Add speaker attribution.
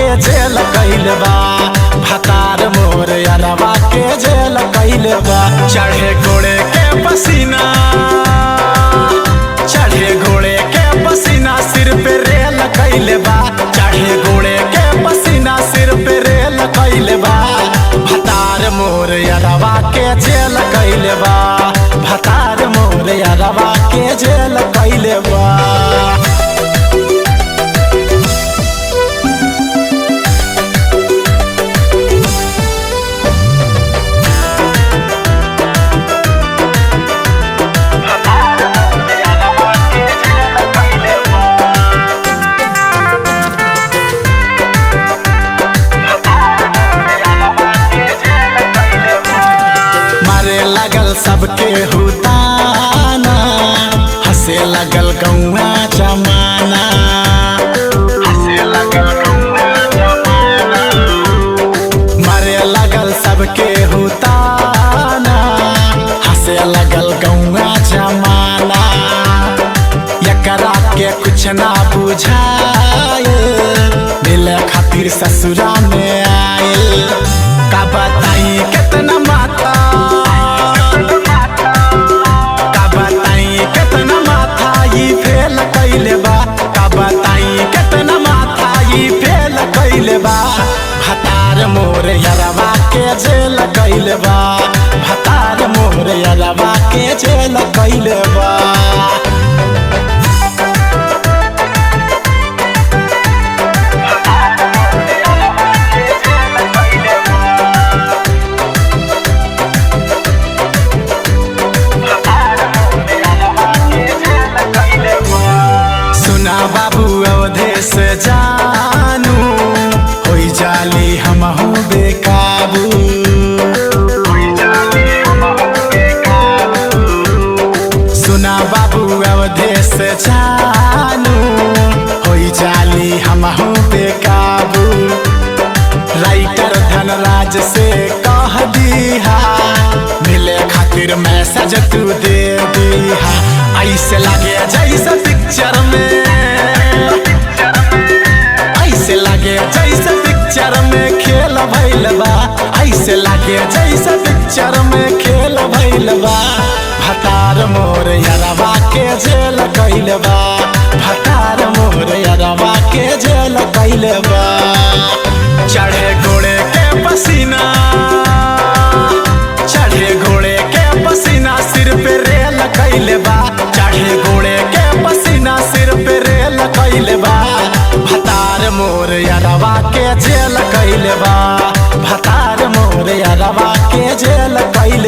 Speaker 1: के जेल कैले बा, भतार मोर अरवा के जेल कैले बा। चढ़े घोड़े के पसीना, चढ़े घोड़े के पसीना सिर पे रेल कैले बा, चढ़े घोड़े के पसीना सिर पे रेल कैले बा। भतार मोर अरवा के जेल कैले बा, भतार मोर अरवा के जेल कैले बा। मारे लगल सबके हुताना, हंसे लगल गौआ जमाना, हंसे लगल गौआ जमाना। मारे लगल सबके हुताना, हंसे लगल गौआ जमाना। एकरा के कुछ ना बुझाए, मिले खातिर ससुरा में आए। का बताई कितना माथा, का बताई कितना माथा ई फेल कैले बा, का बताई कितना माथा ई फेल कैले बा। भतार मोर अरवा के जेल कैले बा, भतार मोर अरवा के जेल कैले बा। सुना बाबू अवधेश जानू, होई जाली हमहू बेकाबू, सुना बाबू अवधेश जानू, होई जाली हमहू बेकाबू। राइटर धनराज से कह दीहा, मिले खातिर मैसेज तू दे दीहा। ऐसे लगे जैसे पिक्चर में, ऐसे लगे जैसे पिक्चर में खेल भइल बा, ऐसे लगे जैसे पिक्चर में खेल भइल बा। भतार मोर अरवा के जेल कैले बा, भतार मोर अरवा के जेल कैले बा। चढ़े घोड़े के पसीना, चढ़े घोड़े के पसीना सिर पे रेल कैले बा, चढ़े घोड़े के पसीना सिर पे रेल कैले बा। भतार मोर अरवा के जेल कैले बा, भतार मोर अरवा के जेल कैले।